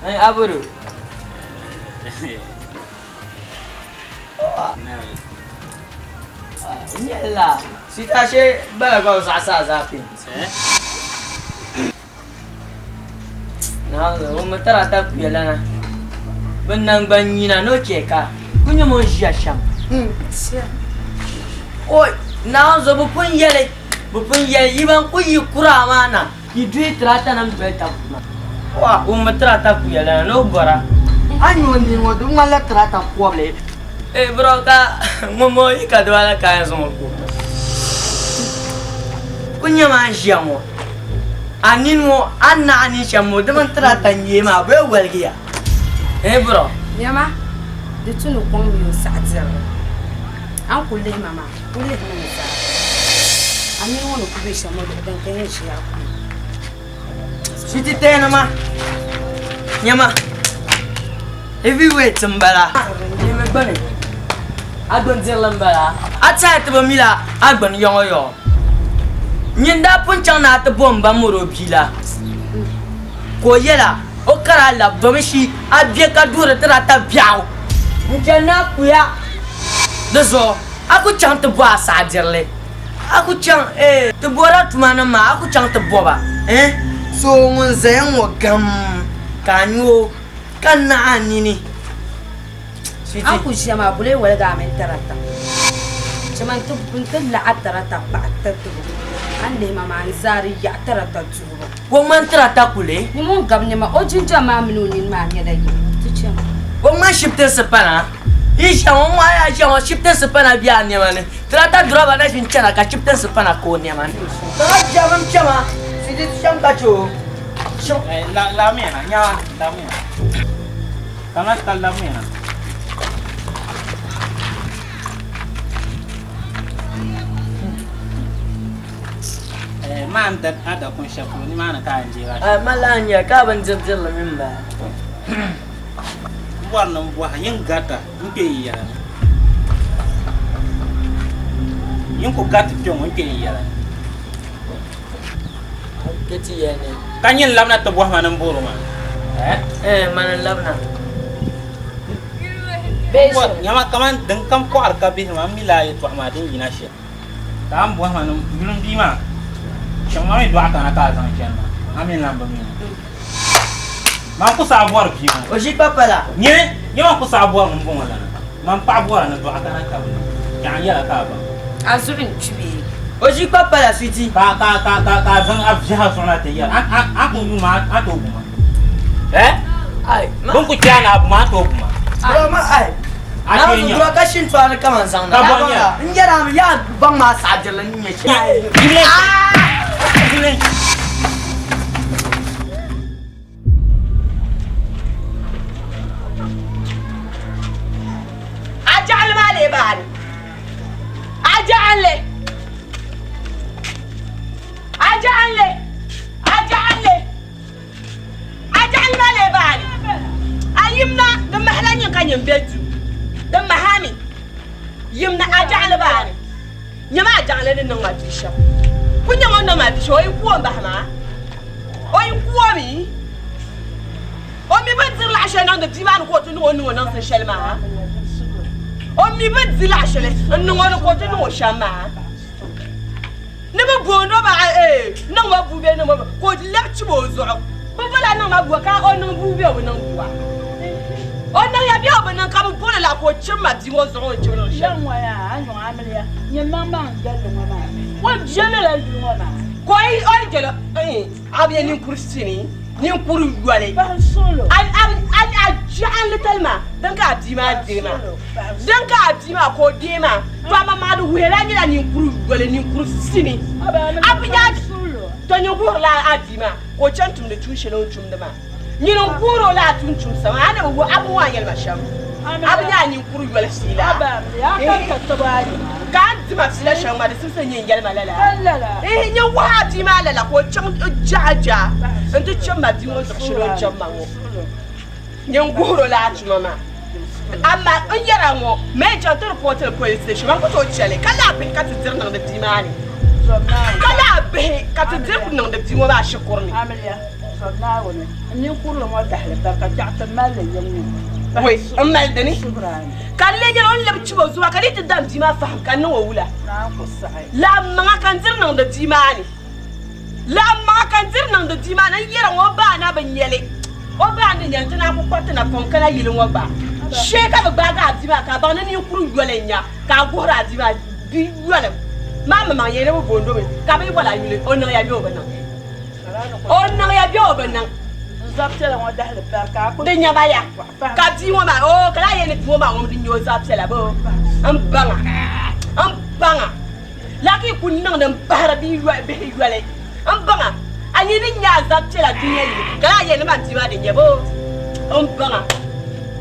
Hey, Abudu. Nyɛla sita she bala ka o zaɣisi a zaa kpe. Naawuni o mi tarata kuya lana bɛ naŋgban nyina ni o chɛ ka ku nyɛ o ni ʒiya shɛm. Oi! Naawuni zo bɛ pun yɛli, bɛ pun yɛli yi ban ku yi kuraa maa na yi duhi tirata nim doli tab maa. Wa o mi tirata kuya lana ni o bɔra. A nya o nini ŋɔ di ŋmanila tirata kɔbili. Ee bro ka ŋun ŋɔ yi ka dibala ka a yɛn zaŋ o ku. Ku nyɛ maa n-ʒiya ŋɔ a nini ŋɔ a ni naɣi nini shɛm ŋɔ di mini tirata nyee maa bɛ waligiya. Ee bro. Nyama, di tu ni kɔŋ mi o saɣi dirili. A ni ku lihi ma maa, ku lihimi ni zaa. A nini ŋɔ ni ku be shɛm ŋɔ luɣ din ka yɛn ʒiya a puuni. Shiti tɛnima nyama heavyweight n bala. Nimi gbuni a gbuni dirili n bala a tiɛha ti bi mila a gbuni yɔŋɔ yɔŋɔ nyin daa pun chaŋ ni a ti bo n ba mɔri o bia la ka o yɛla o kari a labi domi shi a bɛ ka duhiri tiri a tabi biɛɣu n chani ni a kuya di zuɣu a ku chaŋ ti bo a saɣadirili. A ku chaŋ eh ti bɔra tuma nim maa a ku chaŋ ti bɔba eh. So ŋun zaya ŋɔ gam ka a nya o ka naɣi a nini Sweetie. A ku ʒiya maa bulee woligi a mini tarata chama n ti laɣa tarata kpahi tatibu a ni lihi ma maa n zaari yaɣi tarata duhibu. Ka o ŋmani tarata kuli. Ni ŋun gabi nɛma o jinjam maa mini o nini maa nyɛla yini ti chama. O ŋmani shibtinsi pana yi ʒiya ŋɔ ŋɔ a yaa ʒiya ŋɔ shibtinsi pana be a nɛma ni. Tirata duraba na ʒin chana ka chibtinsi pana ka o nɛma ni. Ka jɛrim kpɛma ti di shɛm ka chɛ o. Lamiya na, nyaa lamiya. Kaŋa ka lamiya na. Maan da a da kun shɛli polo nimaani ka a yɛn deegi a shɛli. Ma lahi nya ka a bini diri dirili mini m-bala. M bɔri ni m bɔhi yin garita n kpe yi yɛla ni. Yin ku gariti kpe ŋɔ n kpe yi yɛla ni. Kpe ti yɛli ni. Ka nyin labina ti bɔhi ma ni m boori o maa? Ɛɛh, mani n-labina. Nyama kaman din kam kɔɣiri ka bihi maa, m mi lala yɛtɔɣa maa din yina shɛm. Ka a ni bɔhi ma ni yuli m bia maa, chaŋ ma mi dɔɣi kana ka a zaŋ chani maa, a mi n-lan bi mi li. Man ku saɣi bɔri bia ŋɔ. O ʒi kpakpa la. Nyini, nyɛ man ku saɣi bɔri ŋun bɔŋɔ lana. Man paɣa bɔra ni dɔɣi kana ka bi niŋ. Yaɣa n-yɛla ka a baŋ. A zuɣu n-kpi bee? O ʒi kpakpa la, sweetie. Ka, ka, ka, ka, ka a zaŋ a viɛhi a zuɣu na ti yɛri. A, a, a ku yuui ma, a tooi bu ma. Eh? Ai, ma. Bɛ ni ku kpe a ni a bu ma, a tooi bu ma. Bro, ma, ai. A Na kpee nya. bro, ka shintɔɣu ni kaman zaŋ na. Ka bɔ n-nyɛ? N yɛri a mi, yaa baŋ ma a saɣidirili ni nyɛ shɛli. Yuli! Yuli! A jaɣili maa lee baani. A jaɣili. A jaɣili. A jaɣili. A jaɣili maa lee baani. A yimna di mahila nyin ka nyin be duu. Di mahami. Yimna a jaɣili baani. Nyama a jaŋli ni niŋ ma bia shɛm. Ku nyɛ ŋun niŋ ma bia shɛm, o yi ku o m-bahi maa. O yi ku o mi, o mi bi diri laɣ shɛli niŋdi bia maa ni ka o ti niŋ o ni niŋ o niŋsim shɛli maa. O mi bi di laɣ shɛli n-niŋ o ni ka o ti niŋ o shɛm maa. Ni bɛ booni o ba ee niŋ ma bua bee niŋ ma bua ka o lɛbi chibi o zuɣu. Bɛ bola niŋ ma bua ka o niŋ bua bee o bi niŋ bua. O niŋya bee o bi niŋ ka bɛ booni la ka o chibi ma bia ŋɔ zuɣu o ni chibiri o shɛm. Ka o yi jɛli a bi nya ninkuri sini ninkuri yoli a jaɣinli maa din ka a bia maa deei maa din ka a bia maa ka o deei maa to a maŋmaŋa di wuhirila a nyɛla ninkuri yoli ninkuri sini a bi nya to nyin wuhirila a bia maa ka o chani tumdi tuun shɛli o ni tumdi maa nyini n guuri o la a tuun tumsa maa a ni bi wuhi a bi ŋɔ a yɛli ma shɛm a bi nya a ninkuri yoli fiila ka a ni di ma fiila shɛm maa di simsi ni nyin yɛli ma lala nyin wuhi a bia maa lala ka o chaŋ jahi jahi n ti chɛbi ma bia ŋɔ zuɣu shɛli o ni chɛbi ma ŋɔ nyin guhiri o la a tuma maa amaa n yɛra ŋɔ ma yɛn chaŋ ti ripɔtili police station man ku tooi chɛli ka lahi bihi ka ti diri niŋdi bia maa ni ka lahi bihi ka ti diri niŋdi bia ŋɔ maa shikuru ni. Zɔri Naawuni, n ninkurili ŋɔ dahili barika biɛɣu ti mali li yiŋ ŋɔ. Wei, n mali dini. Suhuri a ni. Ka di lee nyɛla o ni labi chib o zuɣu maa, ka di yi ti dam bia maa fahim ka n niŋ o wula? Naan ku saɣi. Laɣim maŋa ka n diri niŋdi bia maa ni. Laɣim maŋa ka n diri niŋdi bia maa ni. N yɛra ŋɔ o ba na bi nya li. O ba ni nya li, ti naan ku kpariti napɔŋ kana yili ŋɔ gba. Shee ka bɛ gbaagi a bia maa ka a baŋ ni ninkuri yoli n-nya ka a guhiri a bia maa bia yolim maa maŋmaŋ yɛli ni bɛ booni o mi ka bɛ yi boli a yuli o niŋ ya bee o bi niŋ. O niŋ ya bee o bi niŋ. Di nyama ya ka bia ŋɔ maa oo ka laa yɛli ni bia ŋɔ maa ŋun di nyɛ o zaɣ piɛla bee n baŋa n baŋa laa ka yi ku niŋdi n bahiri bihi yoli n baŋa a yi ni nyɛ a zaɣ piɛla dunia yili ka laa yɛli ni man bia maa di nyɛ bee n baŋa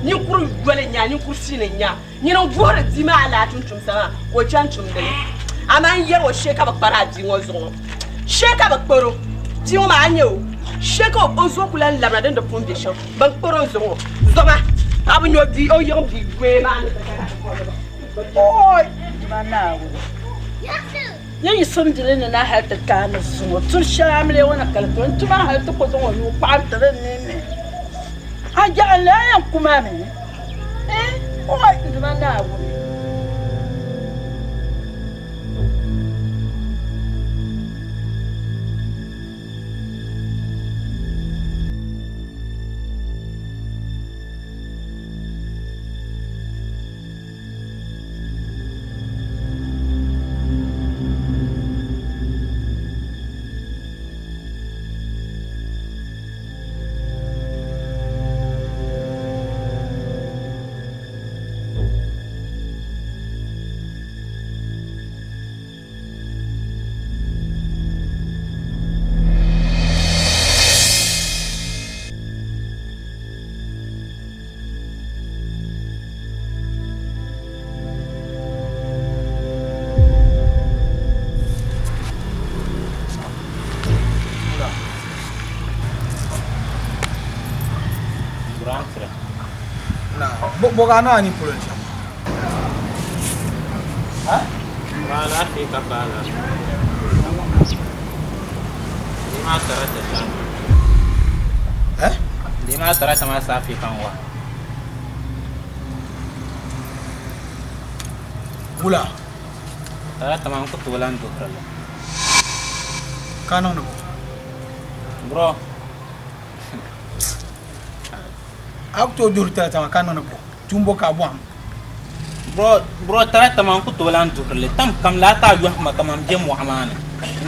ninkuri yoli n nyɛ a ninkuri siini n nyɛ a. Nyini n-guhiri bia maa alaha tumtumsa maa ka o chani tumdi li. Amaa n yɛri o shee ka bɛ kpari a bia ŋɔ zuɣu ŋɔ. Shee ka bɛ kpari o bia ŋɔ maa, a nya o shee ka o zuɣu ku lan labina din di pun be shɛm. Bɛn kpari o zuɣu ŋɔ zoma ka bɛ nya o yiŋ bia goya maa ni. Oi! Duuma Naawuni, nyɛ yi simdili ni na hal ti taai ni zuŋɔ turi shɛli a mi lee ŋɔ na kali to n-tuma hal ti ku zaŋ o nuu kpaɣi n-ti di ninni. A jaɣinli a yɛn ku ma mi? Eh, oi! Duuma Naawuni. Bo ka naa ni polo n-chaŋ maa? Alaafee ka pa alaafee. Di maa tarata shɛm. Di maa tarata maa saafe ka n wa. Wula? Tarata maa n ku tooi lan duhiri li. Ka niŋdi bo? Bro. A ku tooi duhiri tarata maa ka niŋdi bo? Tuumbo ka a bɔhim. Bro, bro tarata maa n ku tooi lan duhiri li. Tam kam laa ka a yɔhi ma kaman be mɔɣu maa ni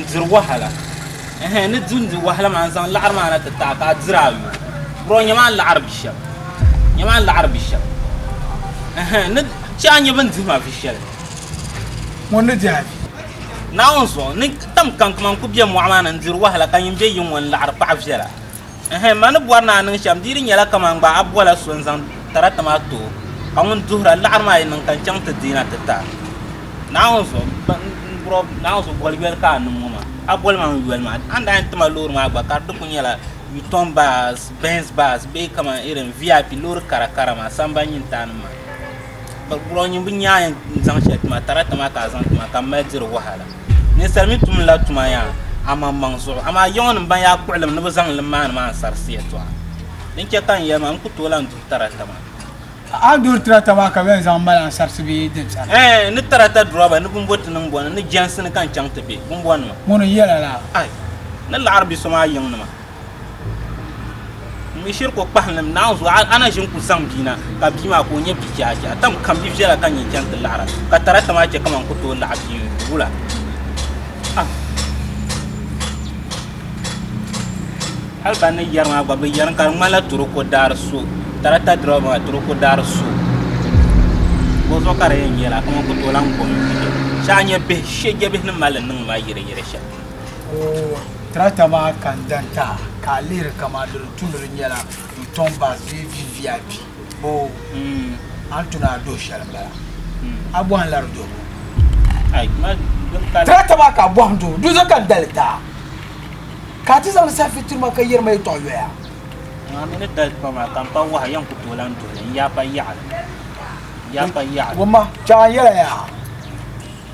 n-diri wahala. Ɛhɛn, ni di n-di wahala maa n-zaŋ laɣiri maa na ti ti a ka a diri a yo. Bro, nyama a laɣiri bi shɛba. Nyama a laɣiri bi shɛba. Ɛhɛn, ni chɛ a nya bɛ ni dihi ma vi shɛli. Ŋun ni dihi a vi? Naawuni zuɣu, ni tam kam kaman ku be mɔɣu maa ni n-diri wahala ka nyin be yiŋ ŋɔ n-laɣiri paɣ viɛla. Ɛhɛn, ma ni bɔri ni a niŋ shɛm, di yi di nyɛla kaman gba a bola so n-zaŋ tarata maa ti o, ka ŋun duhira laɣiri maa yi niŋ ka n chaŋ ti deei na ti ti a. Naawuni zuɣu, bro, Naawuni zuɣu boli yoli ka a niŋ ŋɔ maa. A boli ma n yoli maa, a ni daa yɛn ti ma loori maa gba ka di ku nyɛla Yutong bus, Benz bus bee kaman irin VIP loori kara kara maa, samban nyintaanima maa. Bro, nyin bi nya a yɛn zaŋ shɛli ti ma, tarata maa ka a zaŋ ti ma ka m mali diri wahala. Ninsal mi tumdila tuma yaa amaŋmaŋ zuɣu, amaa yiŋɔnim ban yaa kpuɣilim ni bɛ zaŋ li maani maa n-sarisi yɛtɔɣa. Din chɛ ka n yɛli maa, n ku tooi lan duhi tarata maa. A ni duhiri tarata maa ka bɛ yɛn zaŋ mali ansarisi bee din sara? Ɛɛn, ni tarata durɔba, ni bimbo ti niŋ bɔni, ni jɛnsi ni ka n chaŋ ti be bumbɔnima. Ŋuni n-yɛl a laa? Ai, ni laɣiri bi so maa yiŋnima. M mi shiri ko kpahimli mi, Naawuni zuɣu a na ʒini ku zaŋ bia na, ka bia maa ka o nyɛ bi chaachaa. Tam kam bi viɛla ka nyin chani ti laɣira, ka tarata maa chɛ kaman ku tooi laɣi bia wula. Ah! Hali ban ni yɛri maa gba bɛ yɛri ka di ŋmanila toroko daari so, tarata dirɛba maa toroko daari so. Bɔzuɣu ka di yɛn nyɛla kaman ku tooi lan gom bihi. Shee a nya bihi, shɛjabihi ni mali li niŋ ma yiriyiri shɛm. Oo, tarata maa ka n dan ti a, ka a lihiri kaman di tu ni di nyɛla Yutong bus bee VVIP boo a ni tu ni a duhi shɛli m-bala. A bɔhim la di duhibu. Tarata maa ka a bɔhim duhibu, di zuɣu ka n dali ti a. Ka a ti zaŋdi safi tiri ma ka yɛri ma yɛtɔɣ yoya. A mi ni dali ti ma maa ka m pa wahu yɛn ku tooi lan duhi li, n yaa pa yaɣili, n yaa pa yaɣili. Wumma, chaŋ n yɛla yaa.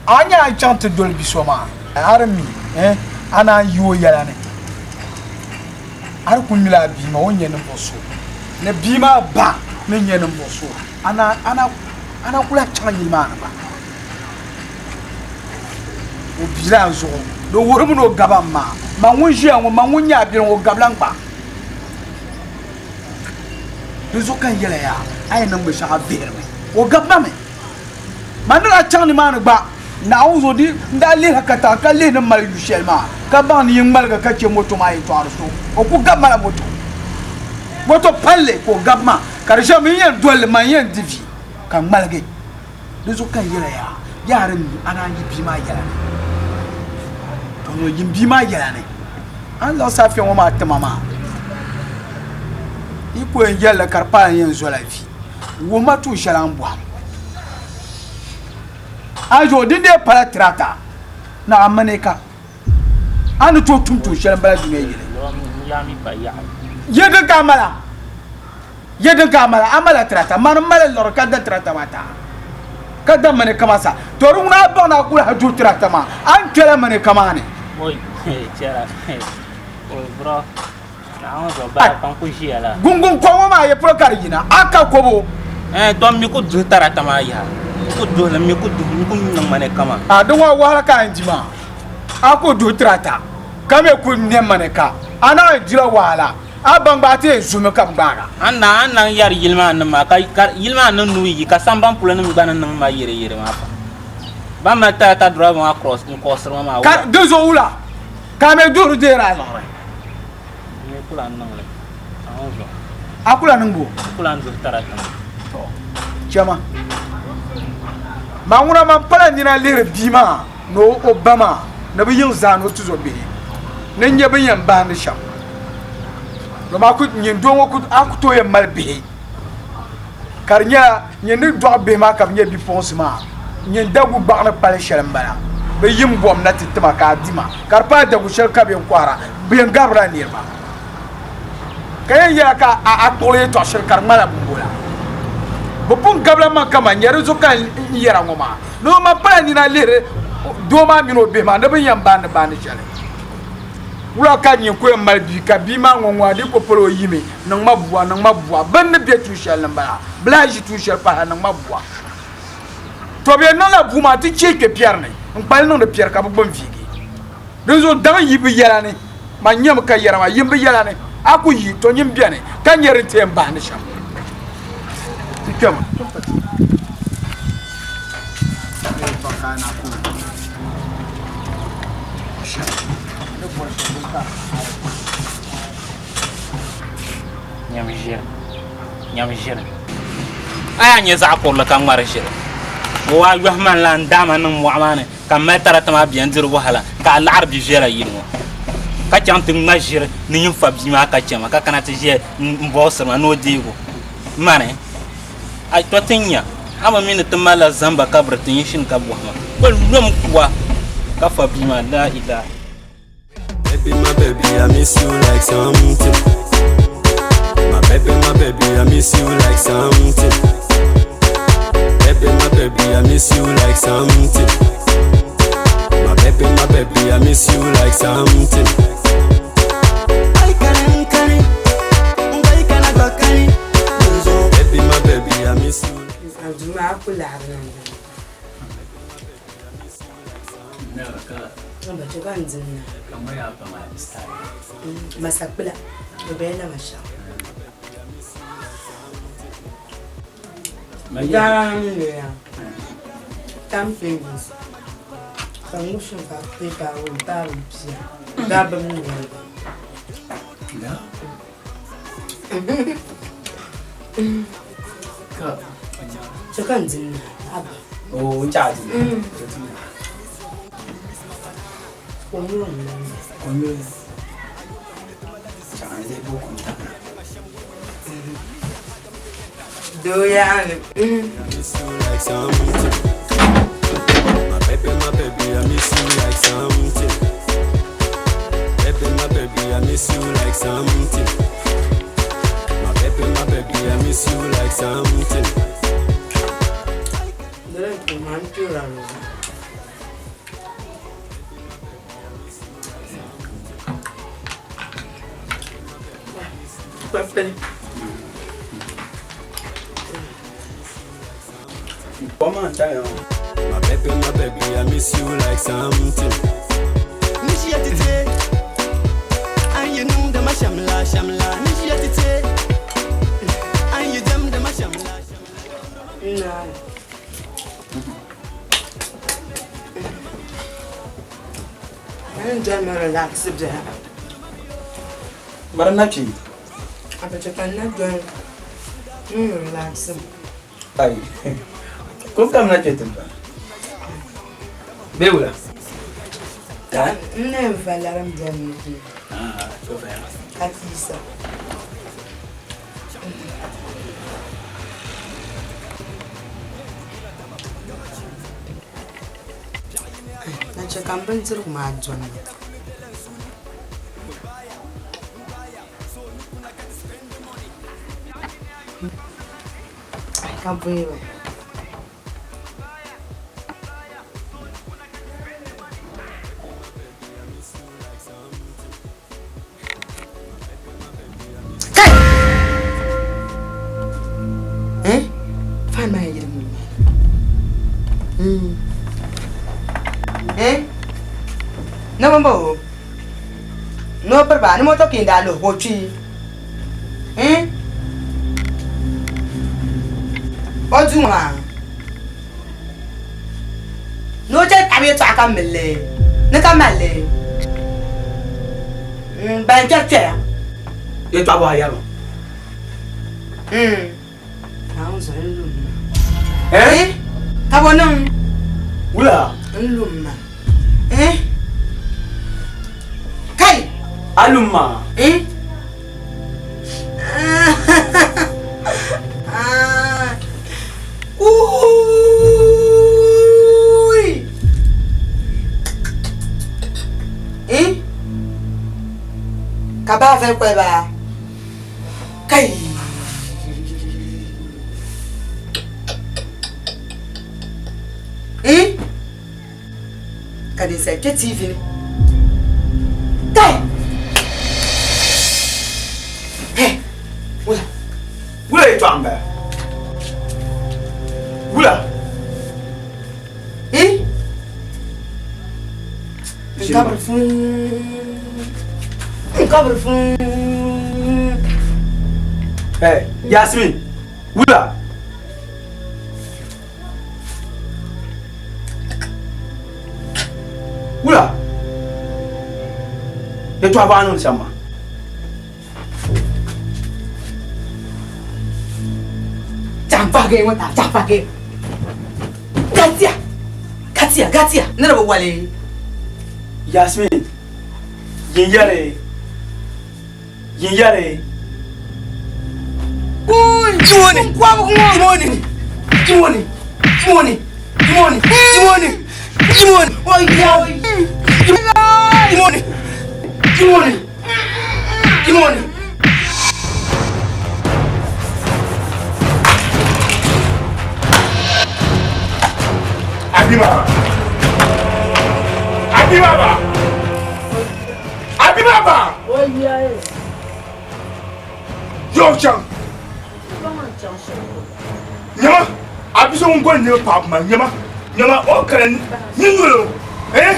A ni nya a ni chaŋ ti doli bi so maa, a di mi, eh, a naan yi o yɛla ni. A di kuli mila a bia maa o ni nyɛ ninvuɣ so ni bia maa ba ni nyɛ ninvuɣ so, a na ku lahi chaŋ yili maa ni gba. O bia la zuɣu di wuhirimi ni o gaba m maa. Man ŋun ʒiya ŋɔ, man ŋun nyɛ a bia ŋɔ, o gabila n gba. Di zuɣu ka n yɛla yaa, a yi niŋ binshɛɣu a vihirimi, o gabi ma mi. Man ni daa chaŋ nimaani gba, Naawuni zuɣu di n daa lihila katiŋa ka lihi ni mali yu shɛli maa, ka baŋ ni yi ŋmaligi ka chɛ moto maa yɛtɔɣa di so, o ku gabi ma la moto. Moto palli ka o gabi ma, ka di ʒɛmi n yɛn doli li, man yɛn di vi ka ŋmaligi. Di zuɣu ka n yɛla yaa, yaa di mi a naan yi bia maa yɛla ni. To ŋɔ yim bia maa yɛla ni, a ni zaŋ saafia ŋɔ maa ti ma maa, yi ku yɛn yɛli li ka di paai n yɛn zola vi. Wuhi ma tuun shɛli a ni bɔhim. A zuɣu din dee pala tirata ni a mini ka a ni tooi tum tuun shɛli m-bala dunia yili. Ye din ka a mala, ye din ka a mala, a mala tirata, mani m-mali liɣiri ka da tirata maa ti a, ka da mini ka maa sa. To di ŋuna a baŋ ni a ku lahi duhi tirata maa, a ni kpɛla mini ka maa ni. Gunguŋ kom ŋɔ maa ya polo ka di yina? A ka kobo? Tɔ m mi ku duhi tarata maa yaha. M ku duhi li, m mi ku duhi, m ku niŋ ma ni kaman. A di ŋɔ wahala ka a yɛn di maa. A ku duhi tarata ka mi ku nɛm ma ni ka a naan dila wahala. A baŋ gba a ti yɛn zuhimi ka bɛ gbaag a. A ni a ni yɛri yili maa nim maa, ka yili maa ni nuu yi ka samban polo nim gba ni niŋ ma yɛreyɛre maa pam. Ban mali tarata driver maa n-crossiri ma maa wula. Ka di zuɣu wula? Ka a mi duhiri deeri a liɣiri. A ku lahi niŋ bo? To, chama. Man ŋuna man pala nina lihiri bia maa ni o ba maa ni bɛ yiŋ zaa ni o tizɔbihi ni nya bɛ ni yɛn bahindi shɛm. Dama a ku, nyin doo ŋɔ ku, a ku tooi yɛn mali bihi. Ka di nyɛla nyin ni dɔɣi bihi maa ka bɛ nyɛ bipuɣinsi maa, nyin dagu gbaɣ ni pali shɛli m-bala. Bɛ yim bom na ti ti ma ka a di ma, ka di paai dagu shɛli ka bɛ yɛn kɔhira, bɛ yɛn garibila niriba. Ka yɛn yɛla ka a kpuɣili yɛtɔɣ shɛli ka di ŋmanila bimbola. Bɛ pun gabila ma kaman nyɛ di zuɣu ka n yɛra ŋɔ maa, ni o man pala nina lihiri doo maa mini o bihi maa ni bɛ ni yɛn baandi baandi shɛli. Wula ka nyin ku yɛn mali bia ka bia maa ŋɔ ŋɔ a dii ku pali o yimi niŋ ma bua niŋ ma bua bini ni be tuun shɛli ni m-bala bɛ lahi ʒi tuun shɛli pahi niŋ ma bua to bɛ yɛn niŋla bua maa ti cheei kpe piɛri ni n-kpali niŋdi piɛri ka bɛ gbuni viigi dinzuɣu daŋ yi bɛ yɛla ni man nyami ka yɛra maa yim bɛ yɛla ni a ku yi to nyin beni ka nya din ti yɛn bahindi shɛm ti kpɛma. Nyam ʒiri, nyam ʒiri. A yaa nyɛ zaɣ kurili ka ŋmari ʒiri. O waa yɔhi ma n-lan daai ma niŋ mɔɣu maa ni ka m mali tarata maa bia n-diri wahala ka a laɣiri bi viɛla yili ŋɔ ka chaŋ ti ŋma ʒiri ni nyin fa bia maa ka chɛ ma ka kana ti ʒiya m-bɔɣisiri ma ni o deeg o. Mani, a tɔ ti nya, a bi mi ni ti malila zamba ka biri ti yinshini ka bɔhi ma, bɛ lom kuɣa ka fa bia maa, laa ilaha. Baby, my baby, I miss you like something. My baby, my baby, I miss you like something. Baby, my baby, I miss you like something. My baby, my baby, I miss you like something. Baby, my baby, I miss you. Aduma a ku laɣiri niŋ ba chɛ ka n di n na masakpila di bela la shɛm Gara ni ya tam pages ka ŋun shinkafa paper n paari bia dabba mi Da? Ka chɛ ka n di n na abba Oh, n chaɣa di. Konyuri n lan bɛ. Konyuri. Chaɣa n lihi bo kum tabila. Doo yaɣili. Miss you like something. My baby, my baby, I miss you like something. Baby, my baby, I miss you like something. My baby, my baby, I miss you like something. Dole man tura ruwa. Pili. Kom maa n-tamya ŋɔ. My baby, my baby, I miss you like something. N doli mi relax biɛla. Mari na kpi. A bi chɛ ka n na doli n relax. Ai. Kum kam na kpi timpa. Bee wula? N na yɛn va larim biɛni mi. Ah, to vaya. Ka tiisa. Na chɛ ka n bindirigu maa dɔni. Ka bɔyi ba. Kai! Eh? Fan maa yiri mi maa. Eh? No mambo. No piriba, ni moto kinda lo ko chi. Eh? O du maa. No che tabi tɔɣa ka milli. Ni ka malli. Ban kpɛri kpɛra. Yɛltɔɣa bɔhi yɛrima. Naawuni zuɣu n lum ma. Eh? Ka bɔ niŋ? Wula? N lum ma. Eh? Kai! A lum ma? Eh? Ui! Eh? Ka baa vali koli baa? Kai! Eh? Ka ninsal kpe TV ni. Kai! Hey! Wula? Wula yɛltɔɣa m-bala? Wula? Eh? N kabiri fun. N kabiri fun. Hey, Yasmin, wula? Wula? Yɛltɔɣa baa niŋdi shɛm maa. Chapage ŋɔ ta chapage. Gatia. Gatia, gatia. Ni di bi wali. Yasmin, yin yɛri, yin yɛri. Jimoni, Jimoni, Jimoni, Jimoni, Jimoni, Jimoni, Jimoni, Jimoni, Jimoni, Jimoni. Abi baba. Abi baba. Abi baba. Yo chaŋ. Nyama, a bi so ŋun goli niriba paɣaba maa nyama, nyama o kana ni nyuli o. Eh?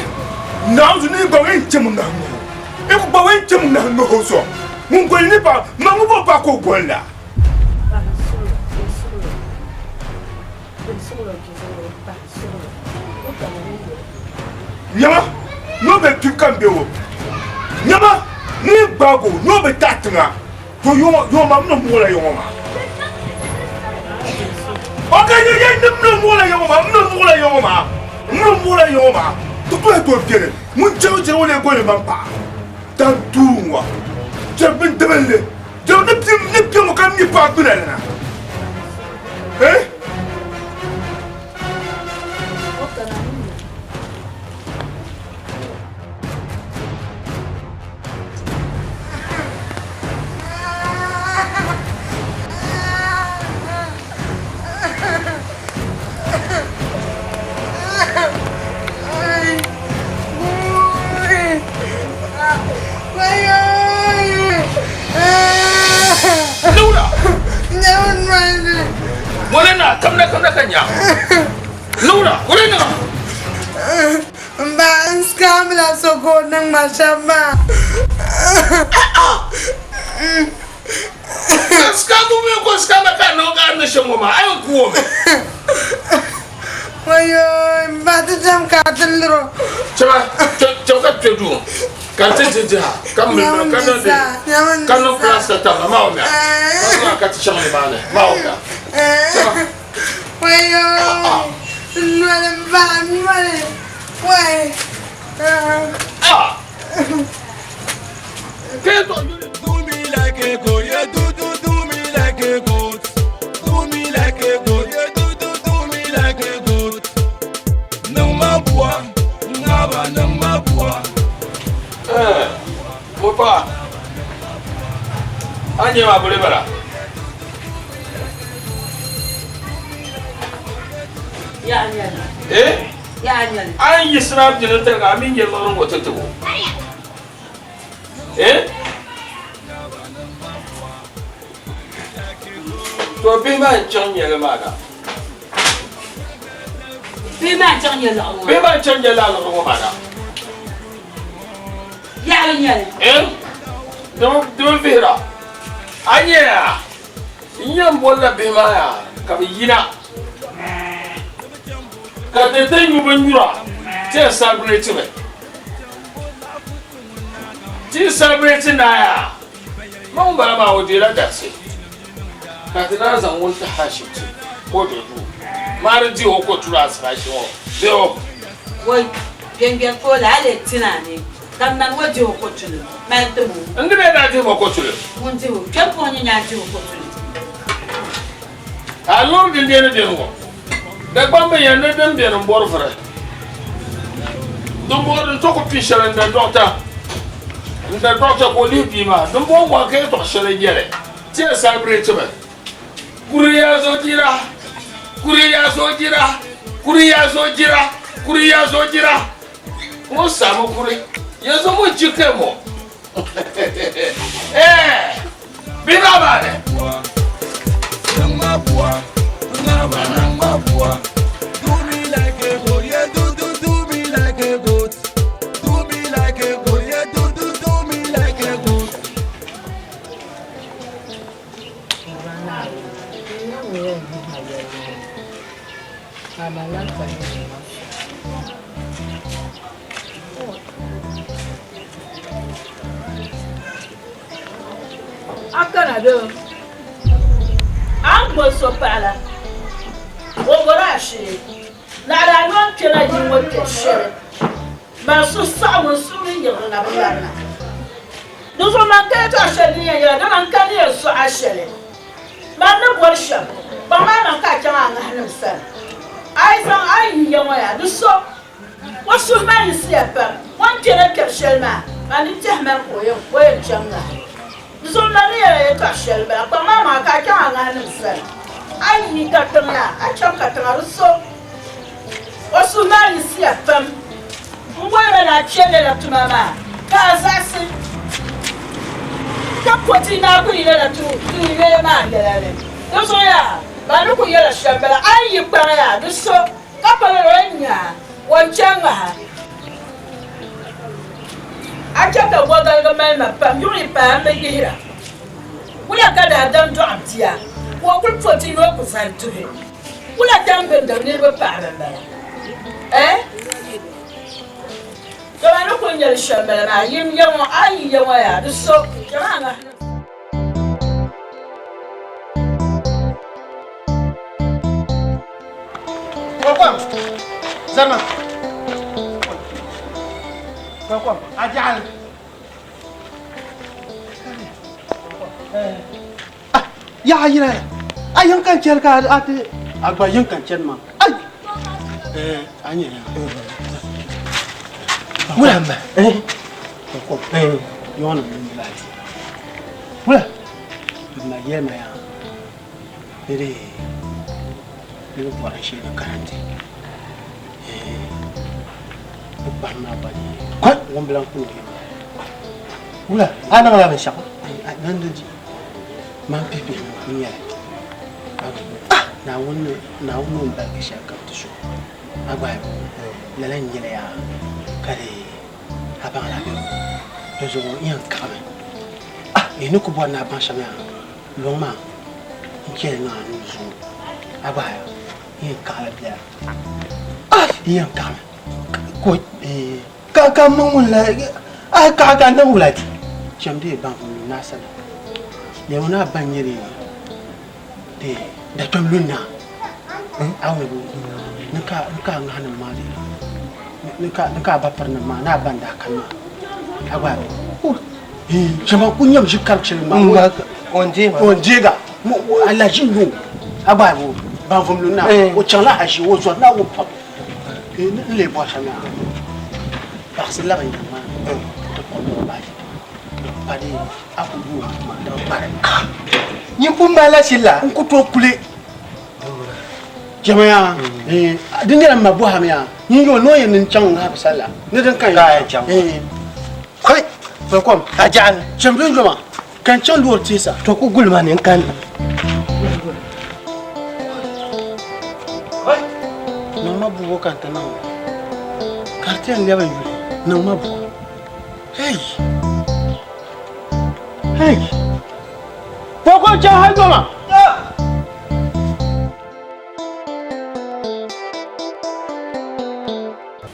Naawuni ni gba ŋun chɛ mu ŋahi ŋɔ. I ku gba ŋun chɛ mu ŋahi ŋɔ o zuɣu. Ŋun goli ni paɣa, ma ŋun bo paɣa ka o goli la. Nyama, ni o be kpibu ka m be o. Nyama, ni gbaagi o, ni o bi taɣi tiŋa. To yɔŋɔ, yɔŋɔ maa, m ni muɣila yɔŋɔ maa. Ok, ye, ye, ni m ni muɣila yɔŋɔ maa, m ni muɣila yɔŋɔ maa, m ni muɣila yɔŋɔ maa. Ti kuli tooi beni, ŋun chɛri o chɛri o lee goli man paɣa. Dan tuui ŋɔ. Chɛri bindibinli. Jɛri ni bia, ni bia ŋɔ ka mi paɣa gbuna li na. Eh? Kamina kamina ka nya. Niŋda, o lee niŋ a? M ba, n scamla so ka o niŋ ma shɛm maa. Ka scambu mi ko scamba ka niŋ ka a ni shɛm ŋɔ maa, a yɛn ku o mi. Wayo, m ba ti cham ka a ti lir o. Chama, cham ka kpe duu ka ti di diha ka mili ka niŋ di ka niŋ plaster tam maa o mia ka zaŋ ka ti chaŋ nimaani maa o mia. Chama. Wayo, n noli m ba, n noli, wai. Ah! Do me like a goat, yeah, do do do me like a goat. Do me like a goat, yeah, do do do me like a goat. Niŋ ma bua, ŋaba niŋ ma bua. Eh, mo paɣa, a nyɛ ma buli bala. Eh? A ni yiɣisina bini n-tariga a mi nyɛ liɣiri ŋɔ ti tib o. Eh? To bihi maa n-chaŋ nyɛli maa na. Bihi maa n-chaŋ nyɛ liɣiri ŋɔ. Bihi maa n-chaŋ nyɛ lala liɣiri ŋɔ maa na. Yaɣili nyɛli. Eh? Di bi vihira. A nya yaa? N yɛn bolila bihi maa yaa ka bɛ yina ka ti ti nyu binnyura ti yɛn celebrate mi. Ti yi celebrate naai yaa, ma ŋun bala maa o deela darisi ka ti naan zaŋ ŋun tahi ashibiti ka o do duu maa di dihi o ka o turi asirashi ŋɔ bee o. Wai, kpɛŋgbɛri ka o la a lee ti na ni ka m mani ŋɔ dihi o kotuli mali tim o. N di bee daa dihi ma kotuli? Ŋun dihi o, kpɛm ka o nyɛ nyaa dihi o kotuli. Ka a loori din deeni beni ŋɔ, Dagbaŋ bi yɛn ni din beni m-bɔri vuri. Dimbɔŋɔ din to ku kpi shɛli n-da dɔɣita, n-da dɔɣita ka o lihi bia maa. Dimbɔŋɔ ŋɔ ka yɛtɔɣ shɛli n-nyɛ li, ti yɛn celebrate mi. Kuri ya zo jira, kuri ya zo jira, kuri ya zo jira, kuri ya zo jira. Ŋun saami kuri, yanzu mun ji kai mo. Eh, bi ba ba ne. Do me like a goat, yeah, do do do me like a goat. Do me like a goat, yeah, do do do me like a goat. A kana bɛ a ni boli so paɣa la, o bɔri a shee. Naɣila a nɔŋ kpɛla yi ŋɔ kpɛ shɛli, man suhu saɣiŋgu n suhu ni yiɣiri na bi labina. Di zuɣu man ka yɛtɔɣ shɛli din yɛn yɛla, dama n ka ni yɛn sɔɣ a shɛli. Man ni bɔri shɛm, kpaŋ maa man ka a chaŋ a ŋahinim sani. A yi zaŋ a yi yiya ŋɔ yaa, di so O suhu maa yiɣisiya pam, o ni kpɛra kpɛbu shɛli maa, maa ni tɛhi mani ka o yɛn chaŋ ŋahi. Di zuɣu man ni yɛla yɛtɔɣ shɛli m-bala, kpaŋ maa maŋa ka a chaŋ a ŋahinim sani. A yi yi katiŋ na, a chaŋ katiŋa di so. O suhu maa yiɣisiya pam. M boli ma ni a chɛ lala tuma maa ka a zaɣisi ka po ti ni a ku yi lala tuun yoya maa yɛla ni. Di zuɣu yaa, man ni kul yɛla shɛm m-bala, a yi yi kpaŋ yaa, di so. Ka pala o ni nya o ni chɛ ŋaha. A chɛ ka gɔgaligi mali ma pam, yuɣ yi paai m bi yihira. Wula ka daadam dɔɣi bia ka o kul po ti ni o ku zani tuhi? Wula ka m bindiri niriba paɣiba m-bala? Ɛɛh! Dama ni kul nyɛ li shɛm m-bala maa, yim ya ŋɔ, a yi ya ŋɔ yaa, di so, chama a ŋahi. Kɔkɔm, zama. Kɔkɔm, a jaɣali. Yaɣa yina a yiŋ ka n chɛri ka a ti a gba yiŋ ka n chɛni maa ai a nyɛ wula ma kɔkɔm yɔɣu ni wula ma yɛli ma yaa Ni di ni bi bɔri shee ni karanti bi kpahim maa gba dii kɔi ŋun bi lan kuli o yim wula a niŋla binshɛɣu man pihi pihi n nyɛli ah! Naawuni Naawuni ŋun baligi shɛli kam ti so a gba lala n-nyɛ li yaa ka di a baŋla bɛ di zuɣu n yɛn kaɣimi yi ni ku bɔri ni a baŋ shɛm yaa luŋ maa n chɛli niŋ a nuu zuɣu a gba n yɛn kaɣila biɛla n yɛn kaɣimi ka ka niŋ ŋun la a kaɣa ka niŋ wula di chɛm dee baŋ n lu naa sani lɛmi naa ba n-nyɛ di dakpɛm lu naa a wuli ni ka a ŋahinim maa dee ni ka a ba pirinim maa ni a ba n-daa kani maa a gba chɛma ku nyam ʒi kari shɛli maa o n deega alaji n-nyɛ o a gba ban vum lu naa o chaŋla haʒi o zɔri naa o pam n lee bɔri shɛm yaa baɣisi labi n yiŋ maa ti kpuɣi luɣi baaji din pa di a ku yooi di bi kpari. Nyin pun mali la shili la? N ku tooi kuli jɛma yaa di nyɛla m ma bɔhimi yaa nyin yo ni o yɛn ni n chaŋ n ŋahibu sali la ni din ka yɛn chaŋ. Kai welcome. A jaɣili. Cham din yoma ka n chaŋ loori teesa. To ku guli ma ni n kani. Niŋ ma bubo ka n ti niŋ ka di ti yɛn lɛbi n yuli niŋ ma bubo. Hey! Hey! Koko chaŋ hali yoma.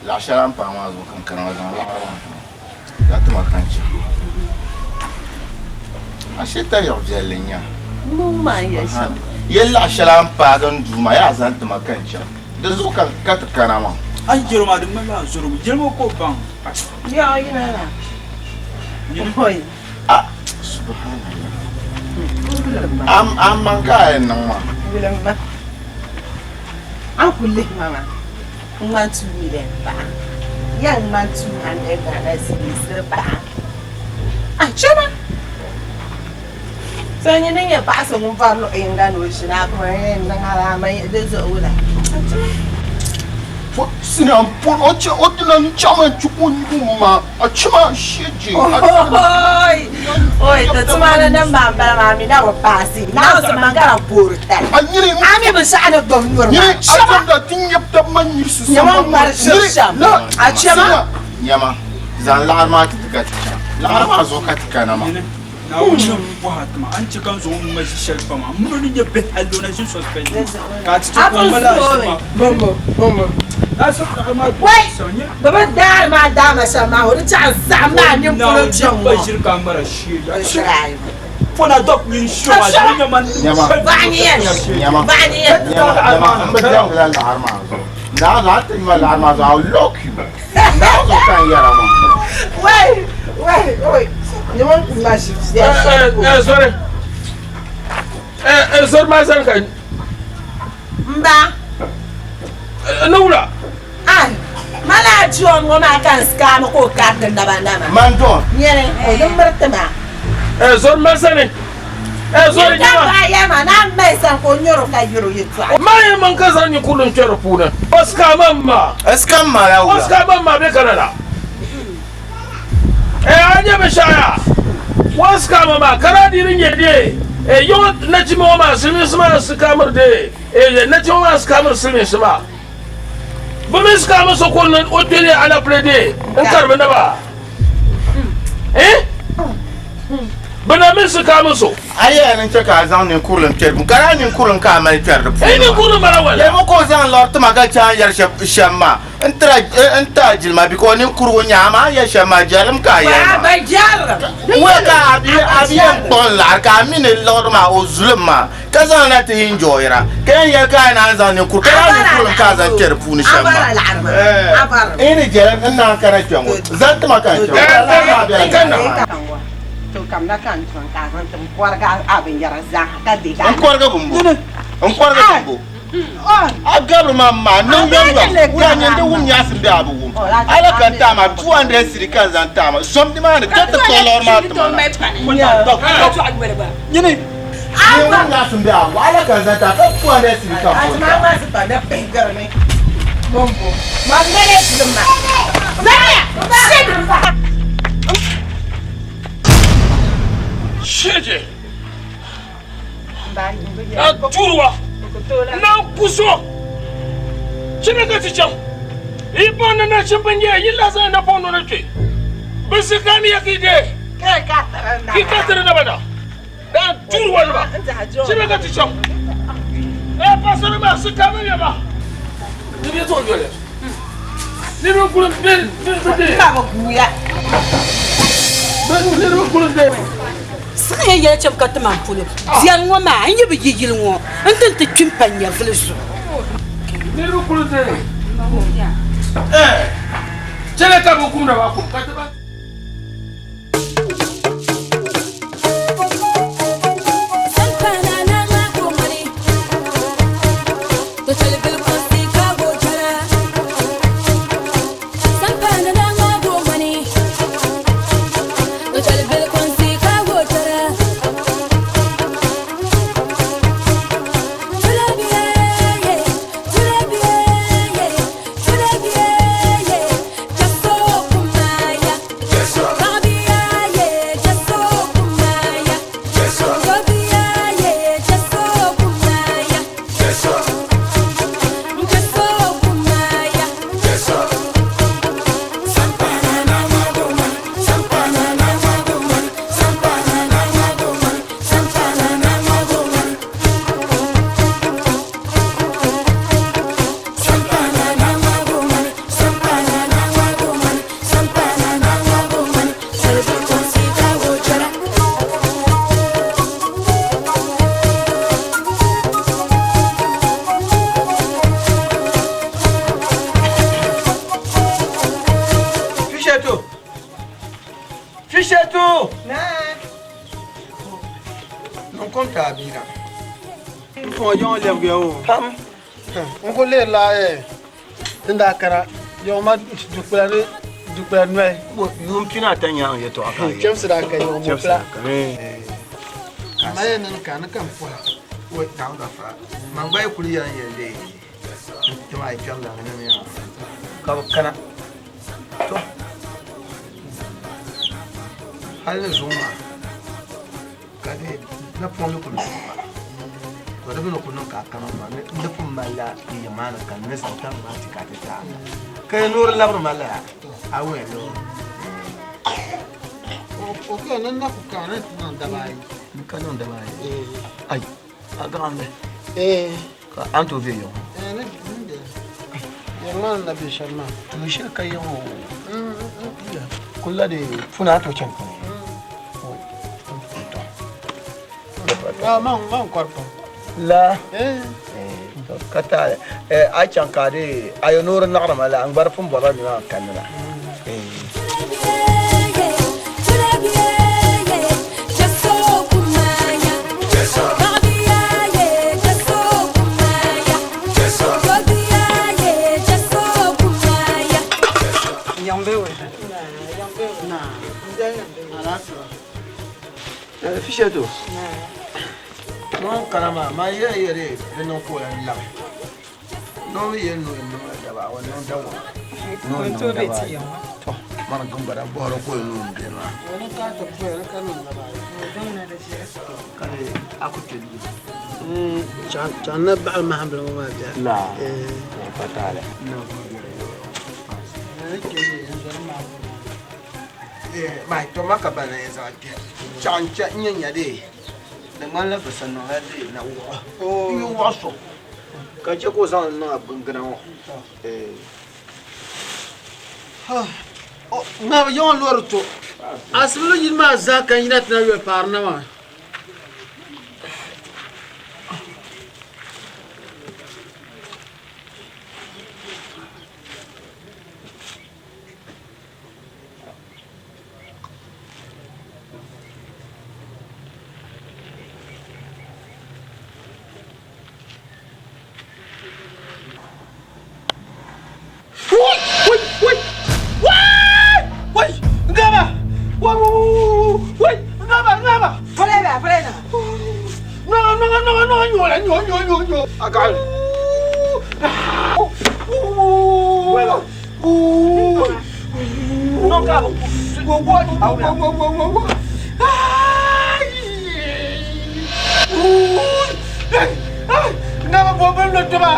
Laɣ shɛli a ni paai maa zuɣu ka n kana maa zaŋ laɣiri maa ti ma ka ti ma ka n chɛ. Ashe tayiɣ viɛlli n-nya. Yɛli laɣ shɛli a ni paagi n duu maa yaa zaŋ ti ma ka n chɛ. Di zuɣu ka ti kana maa. A yi yɛli o maa di ŋmanila a zɔrimi. Yɛlimi o ka o baŋ. Ah, subhanallah. Am maŋ ka a yɛn niŋ maa. A ku lihi ma maa, n ŋmani 2 million paɣa. Ya n ŋmani 200 Ghana cedis paɣa. A chana. So nyini ni nyɛ paɣa so ŋun vari luɣ yinga ni o ʒini a kuma yɛn niŋ alaama di zuɣu wula. A chana. Sina m-pɔri o chɛ o dina n-chaŋ mi n-chɛ o nuu maa a chɛ maa sheje. Oi oi ti tuma ni nim maa m-bala maa mi na bi paasi Naawuni man ka di poori tali A nyini a mi binshɛɣu ni gbubi nyuri maa nyini a shɛba chɛmda ti nyɛbu taba man nyirisi nyɛma ŋmari shiri shɛm a chɛma. Nyama zaŋ laɣiri maa ti ti ka ti chaŋ laɣiri maa zuɣu ka ti kana maa. Naawuni ni bɔhi a tima, a ni chɛ ka n zaŋ o ŋma ʒi shɛli pa maa, m mi ni nyɛ bihi halli o na ʒini suspend maa, ka a ti chɛ ka o ŋma lala ʒili maa. Wai! Bɛ bi daari maa daama shɛm maa, o di chaɣ zaɣim maa nini polo kpe ŋ-ŋɔ. Nyama, nyama, m bi diɛmdila laɣiri maa zuɣu. Naa zaŋ ti ŋma laɣiri maa zuɣu, I will lock you. Naa zuɣu ka n yɛra maa. Wai! Wai! Oi! Nyama ŋma ʒi Eh, sorry. Eh, eh, sorry maa sani ka. M ba. Ni wula. Ai, mali a John ŋɔ maa ka n scam ka o kariti naba nama. Man John. Nyɛli, o di miriti ma. Eh, sorry maa sani. Eh, sorry Nyini ka nyama. bahi ya maa, naa mali sani ka o nyɔri o ka yuri o yɛltɔɣa. Maa yɛn maŋ ka zaŋ ninkurili n-kpɛri di puuni. O scam ma. Scam ma la O wula. scam ma bɛ kana la. Eh, a nyɛ binshɛɣu yaa. O scam ma ka daa dii di nyɛ dee. Eh, yiŋ nachimba ŋɔ maa silimiinsi maa scamiri dee. Eh, nachimba maa scamiri silimiinsi maa. Bɛ mi scamiri so ka o kpe dee alapile dee n-kari bɛ naba. Eh? Bɛ na mi scamiri so. A yɛya ni n chɛ ka a zaŋ ninkurili n-kpɛri puuni, ka daa ninkurili ka a mali kpɛri di puuni Eh, ninkurili m-bala wala. Yɛlimi ka o zaŋ lɔri ti ma ka chɛ a ni yɛri shɛm maa. N tira n ti a jilima because ninkurigu n-nyɛ a amaa a ni yɛli shɛm maa jɛrilim ka a yɛli maa. Wula ka a bi a bi yɛn kpuɣi n laɣiri ka a mi ni liɣiri maa o zulim maa ka zaŋ na ti enjoyira ka yɛn yɛli ka a naan zaŋ ninkuri ka daa ninkurilim ka a zaŋ kpɛ di puuni shɛm maa. N ni jɛlim n naan kana kpɛ ŋɔ zaŋ ti ma ka n chaŋ n kɔrigi bimbo n kɔrigi bimbo. A gabiri maa maa niŋ yomyom wula nyɛ di wum nyaɣisim bee a bi wum a la ka n taai maa 200 cedi ka n zaŋ taai maa zom nimaani ka ti kpuɣi liɣiri maa tima na nyini wum nyaɣisim bee a bi wum a la ka n zaŋ taai ka 200 cedi ka n taai. Shege! A tuuri wa! Naan ku so. Chini ka ti chaŋ. Yi paŋ ni nachimba n-nyɛ yi lahi zaŋ napɔŋ nɔ ni kpe. Bɛ zikamiya ka yi deei. Ka yi ka tiri naba na. Daan tuuri walima. Chini ka ti chaŋ. Ee pastor maa zikamiya ba. Ni bɛ zuɣu doli. Niriba kuli be be. Ba bi guuya. Niriba kuli be. Siɣi ya yɛli chɛm ka ti man polo. Biɛri ŋɔ maa n yi bi yi yili ŋɔ n ti ti kpi m-pa nyɛvili zuɣu. Niriba kuli be. Ee chɛli ka bɛ kumda maa kum ka ti ba. Fishetu! Fishetu! Niŋ kom ti a bia na. N fɔŋ yɔŋ lɛbigiya o. Pam. N ku lihirila din daa kana yɔŋ ma dukpula ni dukpula noli. Yuun pina ata nyaŋ yɛtɔɣa ka a yɛli. Chɛmsi daa ka yɔŋ mɔpila. Amaa yɛn niŋ ka ni ka n pɔha. Wai naawuni gafara. Man gba yi kuli yɛli n yɛli dee n tim a yi kpɛm la ni niŋ ka bi kana. To hali ni zuŋ maa ka di napɔŋ mi kuli suhi ba to di mi ni kuli niŋ ka a kana maa ni ni pun malila yiŋ maa ni ka n ni zaŋ tam maa ti ka ti taai ka yi noori labiri ma lala a waya lo O ka ni na ku kana ni ti niŋ daba ayi. N ka niŋ daba ayi ai a gaɣim li ka a ni tooi be yiŋ Yiŋ maa ni na be shɛm maa. Tuun shɛli ka yiŋ o kuli la di puni a tooi chani puni. Man kɔri pam. La ka taali a chaŋ ka di a yi noori naɣiri ma la n gba di pun bɔrila nimaa kanni la. Fishetu ŋun kana maa maa yɛli yɛli di niŋ ka o lan labi noo mi yɛli ni o yɛn niŋla daba o niŋ daba ni o niŋ daba ayi to mani gba daa bɔhiri ka o yɛli ni o bɛ maa ka di a ku kpɛ duu Chaŋ na baɣili mahambili ŋɔ maa biɛla. La pa taali. Mahi to ma ka bana yɛn zaŋ kpɛ chaɣ n chɛ n nyɛ nya dee di ŋmanila bi sa niŋla dee na wuɣi n yi wuɣi so ka chɛ ka o zaŋli niŋ a bingina ŋɔ Ŋa yiŋɔ loori to asibili yili maa zaa ka n yina ti na yoli paari na maa. Gaba bo bin lo tuma.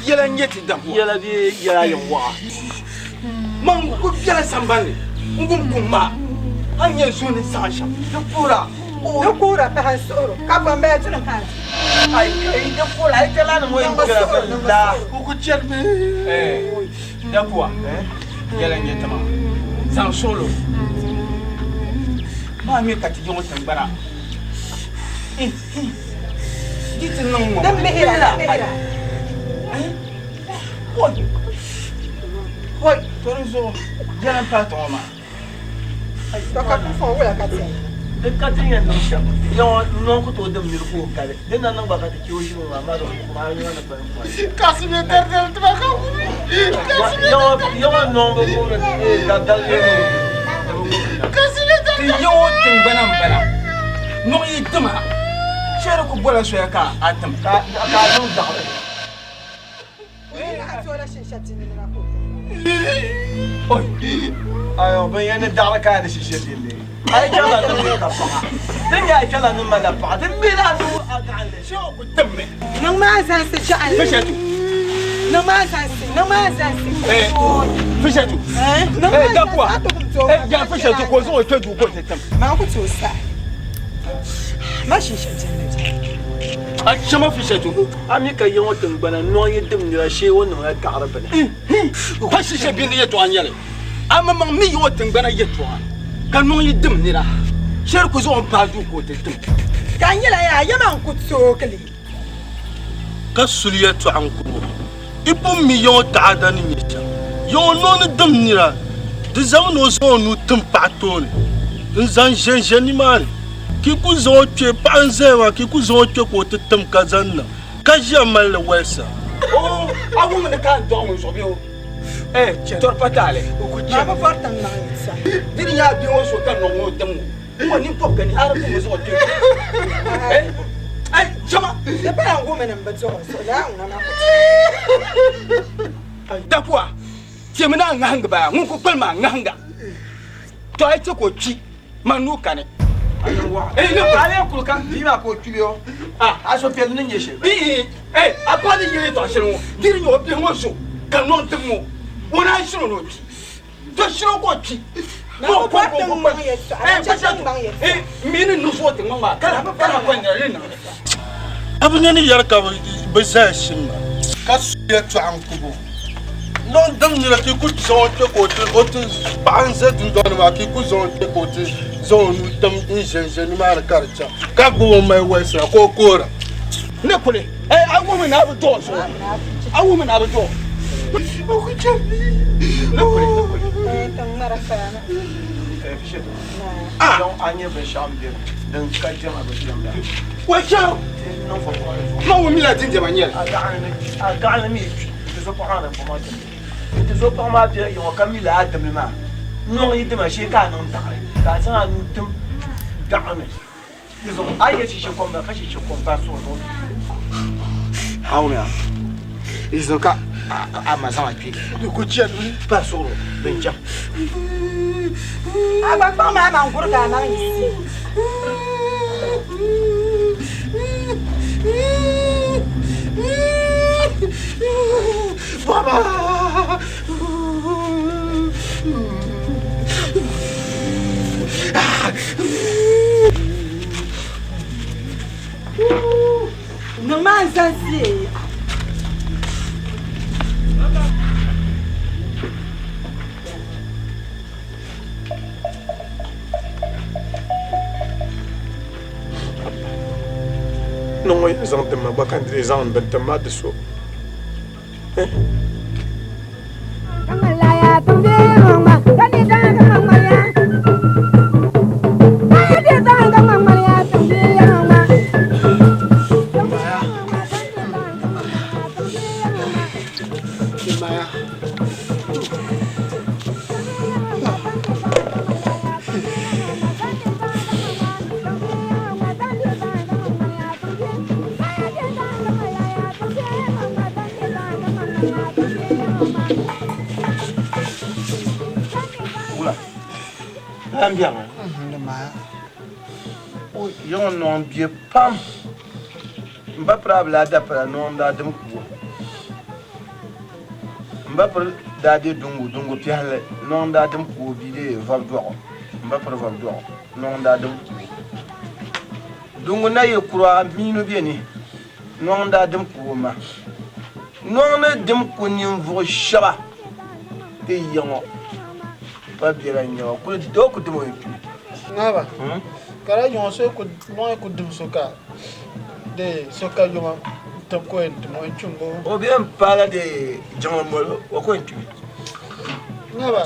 Yɛla n-nyɛ ti dakuwa. Yɛla bee yɛla yɛn waɣa. Man ku biɛla sambani ni n kum kum maa, a ni yɛn suhi ni saha shɛm di kuhira. Di kuhira pahi n suhiro, ka bɔ m-bala duli ha? Ai kai di kuhira, ai kala ni ŋɔ yɛn biɛla bɛ laa. O ku chɛri mi. Dakuwa, yɛla n-nyɛ ti maa, zaŋ suɣilo maa mi ka ti yi ŋɔ tiŋgbana. Di ti niŋ ŋɔ Di mihira, di mihira. Hoi, to di zuɣu yɛla m-pahi ti ŋɔ maa. To ka kuɣu wula ka ti? Di ka ti yɛn niŋ shɛm, ya ŋɔ noo ku tooi dim niri ka o kali. Di na niŋ gba ka ti chɛ o ʒiri maa, amaa di maa nyo ni kpalim pɔi. Kasi bɛ dari dari ti ba ka wumi. Kasi bɛ Ya ŋɔ noo bi guuri daadali bee noo di bi guuri na. Kasi bɛ dari Ti ya ŋɔ tiŋgbana m-bala. Nɔŋ yi dima, shɛli ku bola soya ka a tim. Ka a niŋ daɣiri. Ayo, bin yɛn ni daɣiri ka a ni shishe dinni. A yi chɛla niŋ mi ka paɣa. Din nyɛ a yi chɛla niŋ ma la paɣa. Din mi la a niŋ a gaɣinli. Shee o ku timmi. Niŋ maa zansi jaɣinli. Fishatu. Niŋ maa zansi, niŋ maa zansi. Fishatu. Niŋ maa zansi, Dakuwa. a ti kum tooi. Ya Fishatu ka o zaŋ o kpe duu ka o ti tim. Maa ku tooi sahi. Ma shishe dinni biɛni. A chama Fishatu. A mi ka yiŋɔ tiŋgbana nɔŋ yi dim nira shee o niŋla daɣiri bini. Pa shishe bini yɛtɔɣa n-nyɛ li. Amaŋmaŋ mi yiŋɔ tiŋgbana yɛtɔɣa ka nɔŋ yi dim nira shee di ku zaŋ o m-paai duu ka o ti tim. Ka n nyɛla yaa yɛma n-ku tooi li. Ka suli yɛtɔɣa n-kuri o. I pun mi yiŋɔ taɣada ni nyɛ shɛm. Yiŋɔ nɔŋ ni dim nira, di zaŋmi ni o zaŋ o nuu tim paɣa tooni n-zaŋ ʒɛnʒɛ nimaani. Ka yi ku zaŋ o kpe, paɣa n-zaya maa, ka yi ku zaŋ o kpe ka o ti tim ka zaŋ niŋ, ka ʒiya mali li wolisa. Oo, a wummi ni ka a ni dɔɣi ŋun zuɣu bee o? Eh, tɔri pa taali. Maa bi bɔri tiŋ niŋ yi sa. Di ni nyɛ a bia ŋɔ so ka nɔŋ ŋɔ tim ŋɔ, ŋɔ ninkɔbiga ni a di pun bi zaŋ o kpe. Eh, eh, chama. Di pala n wummi ni m bi dɔɣi o zuɣu, lala ŋuna maa ku ti. Dakuwa, chemi ni a ŋahingi baya, ŋun ku kpalim a ŋahinga. To a yi chɛ ka o kpi, man nuu kani. A kuli ka bia maa ka o kpili o, a suhupiɛlli ni nyɛ shɛli. A paɣa ni yɛli yɛltɔɣa shɛli ŋɔ, di di nyɛ o bihi ŋɔ zo ka nɔŋ tim ŋɔ, o naan shiri o ni o kpi. To shiri o ka o kpi. Mi ni niŋ so o tiŋ maa, ka lahi kɔŋ nira ni niŋ li. A bi nya ni yɛri ka bɛ zaya shim maa? Ka su yɛtɔɣa n-kubi o. Nɔŋ dim nira ka yi ku zaŋ o kpe ka o ti paɣa n-ʒe dundɔŋ ni maa ka yi ku zaŋ o kpe ka o ti zaŋ o nuu tim n-ʒe n-ʒe nimaani ka di chaŋ ka gbubi o mali walisira ka o koora. Ni kuli, a wuhimi ni a bi dɔɔ zuɣu, a wuhimi ni a bi dɔɔ. Ni kuli, ni kuli. Wai chaŋ! Ma wumila din diɛma nyɛli. A gaɣali mi kpi nti zo paɣa maa ni bɔŋɔ ti nti zo paɣa maa bɛ yiŋɔ ka mi lala dimli maa nɔŋ yi dima shee ka a niŋ daɣiri ka a zaŋ a nuu tim daɣu ni di zuɣu a yi yɛ shishe kom maa ka shishe kom pa suɣu zuɣu. A wumya di zuɣu ka a ma zaŋ a kpe di ku chɛrimi pa suɣuri din chaŋ. A gba kpaŋ maa maŋ gurigi a maŋ yiɣisi. Baba! Niŋ maa n-zansi. Ni ŋɔ yɛn zaŋ ti ma gba ka n di zaŋ n bini tim maa ti so. Di maya. Wula. Lan biɛŋ. Di maya. O yiŋ nɔŋ bɛ pam. M ba piri abila dapira nɔŋ daa dim kuo. M ba piri daa de dungu, dungu piɛhili nɔŋ daa dim kuo bia de vɔbi dɔɣu. M ba piri vɔbi dɔɣu nɔŋ daa dim kuo. Dungu na yi kura miinu bɛ ni nɔŋ daa dim kuo ma. Nɔŋ ni dim ku ninvuɣu shɛba ti yiŋɔ pa biɛla n-nyɛ ba kuli doo ku dim o yi kpi. Naaba, ka daa yiŋɔ so ku nɔŋ ku dim so ka de so ka yoma n-tim ka o yɛn tim o yɛn kpim bo. O bɛ n-paala de jiŋli moli o ko yɛn kpimi. Naaba,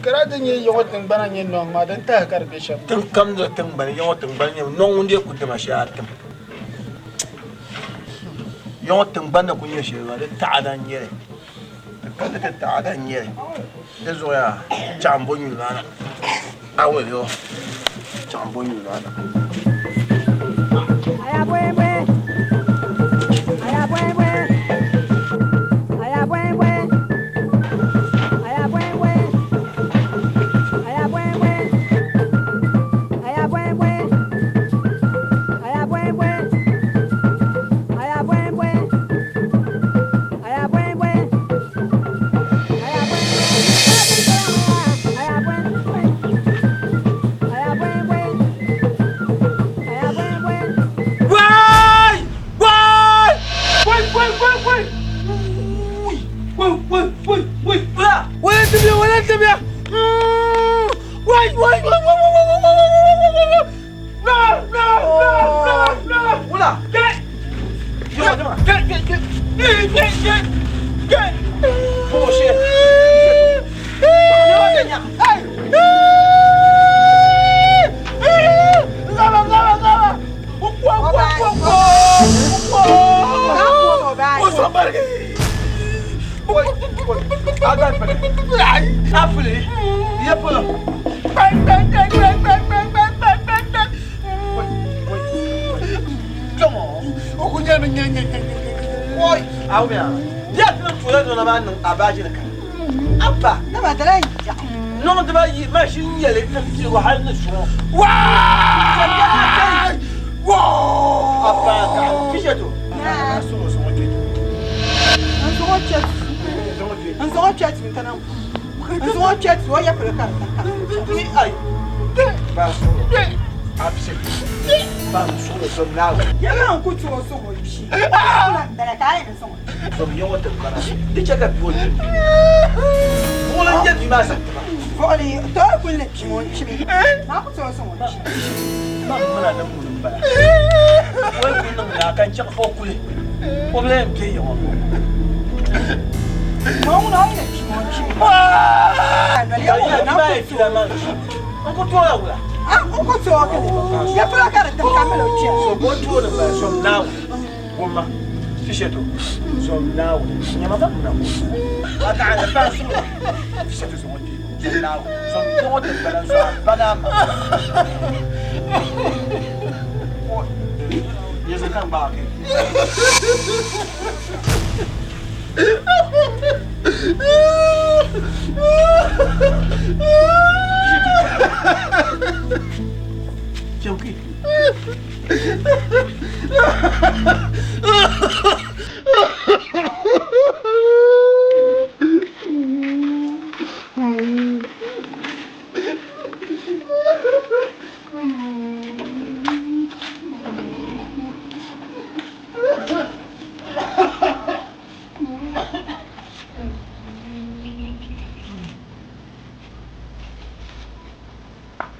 ka daa di nyɛ yiŋɔ tiŋgbana nyɛ nɔŋ maa din tahi ka di be shɛm. Tiŋ kam doli tiŋgbani yiŋɔ tiŋgbani nyɛ nɔŋ ŋun dee ku dima shee a tim. Yiŋɔ tiŋgbani ni ku nyɛ shɛli maa di taɣada n-nyɛ li. Di ka di ti taɣada n-nyɛ li. Di zuɣu yaa chaɣ m-bo nyuli maa na. Awɔi yo, chaɣ m-bo nyuli maa na.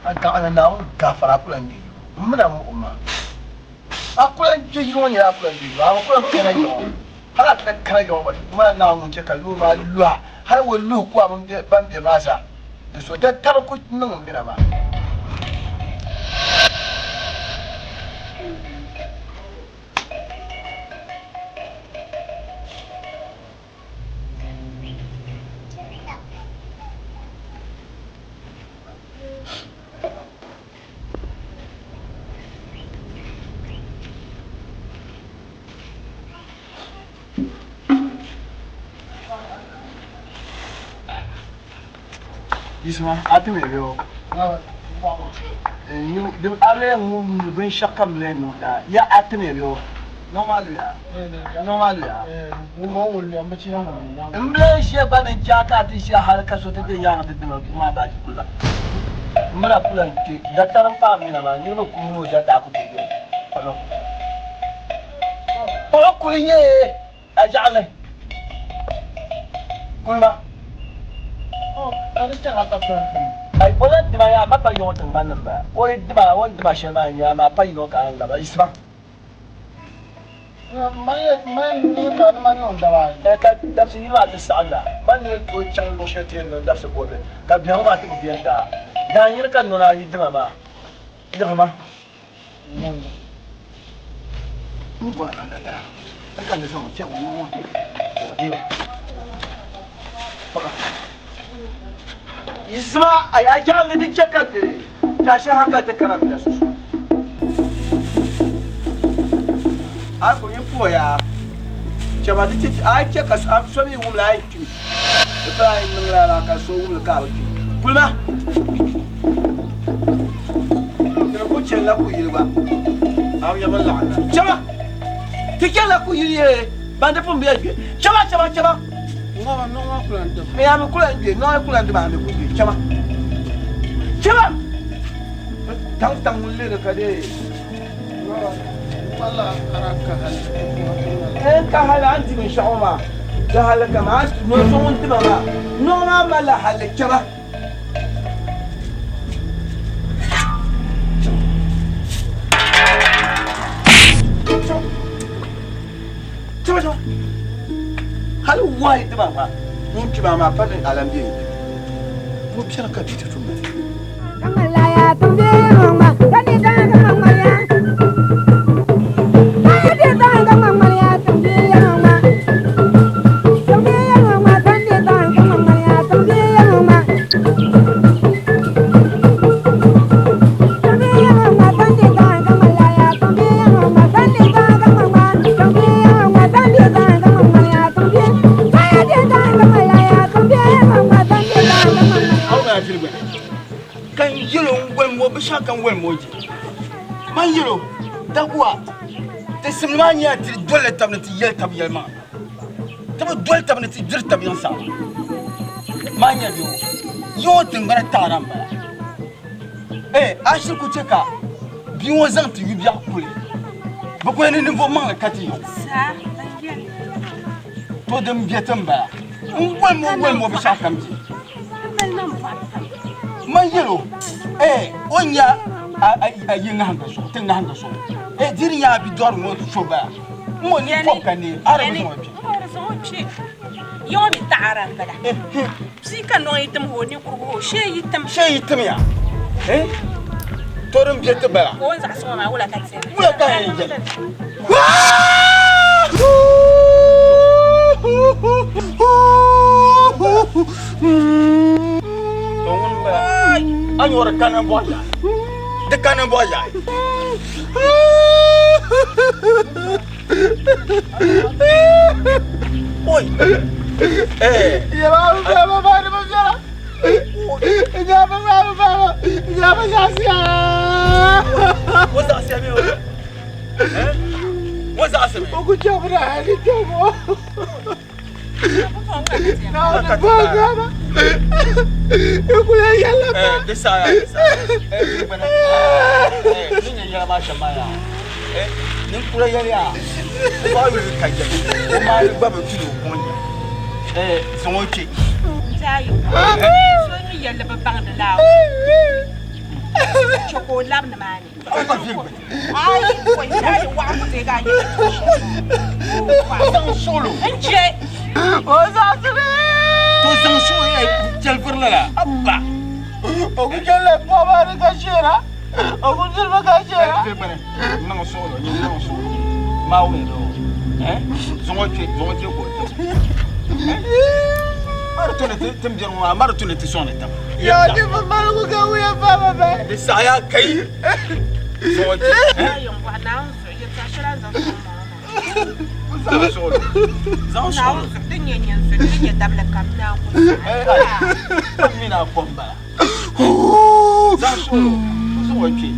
A gaɣa ni Naawuni gafara a ku lan je yino. M mi na muɣi ma. A ku lan je yino ŋɔ nyɛla a ku lan je yino. A ku lan kana yiŋɔ. Hal a ti lan kana yiŋɔ gba, ti Duuma Naawuni ŋun chɛ ka loori maa lu a, hal o luhi ku a mini ban be maa zaa. Di so tatabo ku niŋ m mina maa. Yisima, a ti mi bɛ o. A lee ŋun binshɛɣu kam lee niŋ daa ya a ti mi bɛ o. Nɔŋ maa luya. Nɔŋ maa luya. M lee ʒiya gba ni n-chɛ a ka a ti ʒiya hal ka so ti be yaaŋa ti dima buɣim a baaji kuli ba. M mira kula n-kpe datari m-paai mina maa, niriba kuhi ni o dataa ku tooi doli. Palo. Palo kuli nyɛ a yaɣili kuli ma. Ai o lan dima yaa ma pa yɔŋɔ tiŋgbani ni m-bala. O yi dima, o ni dima shɛli maa n-nyɛ amaa pa yino ka a ni laba. Yiɣisima. Ka dabisi yini maa ti saɣim la, man ni tooi chaŋ luɣ shɛli ti yɛn niŋ dabisi bɔbili, ka biɛhigu maa ti bi beni daa. Daanyini ka nɔna ayi dima maa. Yiɣisima. Yisima a yaa jaŋ ni di chɛ ka tashi hankali ti kana bia susu. A ku yi puhi ya chɛma di ti a yi chɛ ka so mi wumli a yi kpi di pala a yi niŋ lala ka so wumli ka a bi kpi kulima ti ku chɛnila kuyili gba a bi yɛmi laɣim na chɛma ti chɛnila kuyili yee ban di pun bɛ kpɛ chɛma chɛma chɛma ya mi kula n kpɛ nɔŋa kula n dima a mi ku kpɛ chɛma chɛma taŋ taŋ n liri ka dee N ka hali a ni di binshɛɣu maa di hali kaman no so ŋun dima maa noo maa malila hali chɛba. Chɛba chɛba hali wahi dima gba ŋun kpi maa maa pa ni alam bɛ ŋun biɛni ka bia ti tumdi. Ka n yɛl o n wolim o binshɛɣu kam wolim o je. Man yɛl o, Daguwa, ti simdi maa nyɛla ti dolila tab ni ti yɛli tab yɛlimaŋli. Ti bi doli tab ni ti gbiri tab yiŋ saɣima. Maa nya bɛ o, yi ŋɔ tiŋgbana taɣira m-bala. Ee, a shiri ku chɛ ka bia ŋɔ zaŋ ti yubiɛɣu kuli. Bɛ kuli ni ninvuɣ maŋli ka ti yiŋ. To din be ti m-bala. N wolim o wolim o binshɛɣu kam je. Man yɛl o, Ee, o ni nya a yi ŋahinga zuɣu, ti ŋahinga zuɣu. Ee, di di nya a bidɔri ŋɔ so bala. N ŋɔ ni pɔbi ka neei, a di bi zaŋ o kpe. N di zaŋ o kpe. Ya ŋɔ mi taɣira m-bala. Bia ka nɔŋ yi tim o ninkurugu o shee yi tim. Shee yi tim ya. Ee, to din be ti bala. Ka o ni zaɣisi ŋɔ maa, wula ka ti yɛn? Wula ka a yɛn yɛli? To ŋuni m-bala. A nyɔri di kani bɔɣu yaai. Di kani bɔɣu yaai. Oi! Eh. O zaɣisiya mi o. O zaɣisimi. O ku chɛbiri hali kpɛŋɔ. Di saha di saha. Ni nyɛ yɛla maa shɛm maa yaa. Ninkura yɛli yaa. O baɣa yuli ka jɛm. O maani gba bi tuhi o kuŋ nya. Zaŋ o kpe. So mi yɛlli bi baŋdi laa chɛ ka o labi nimaani. To zaŋ suɣulo chɛlifiri lala abba. O ku chɛlila paɣa maa ni ka sheera o ku dirimi ka sheera. Niŋ suɣulo niŋ suɣulo maa wuli ni o zaŋ o kpe zaŋ o kpe ka o tim mari tu ni ti tin biɛri ŋɔ maa mari tu ni ti sɔŋ ni tam. Yaa di bi maligu ka wuya pa ba ba. Di saɣaya kai. Zaŋ o kpe. Zaŋ suɣulo. Din nyɛ nyin su, din nyɛ dabili kam Naawuni zuɣu. N mini a kom bala. Zaŋ suɣulo n zaŋ o kpe.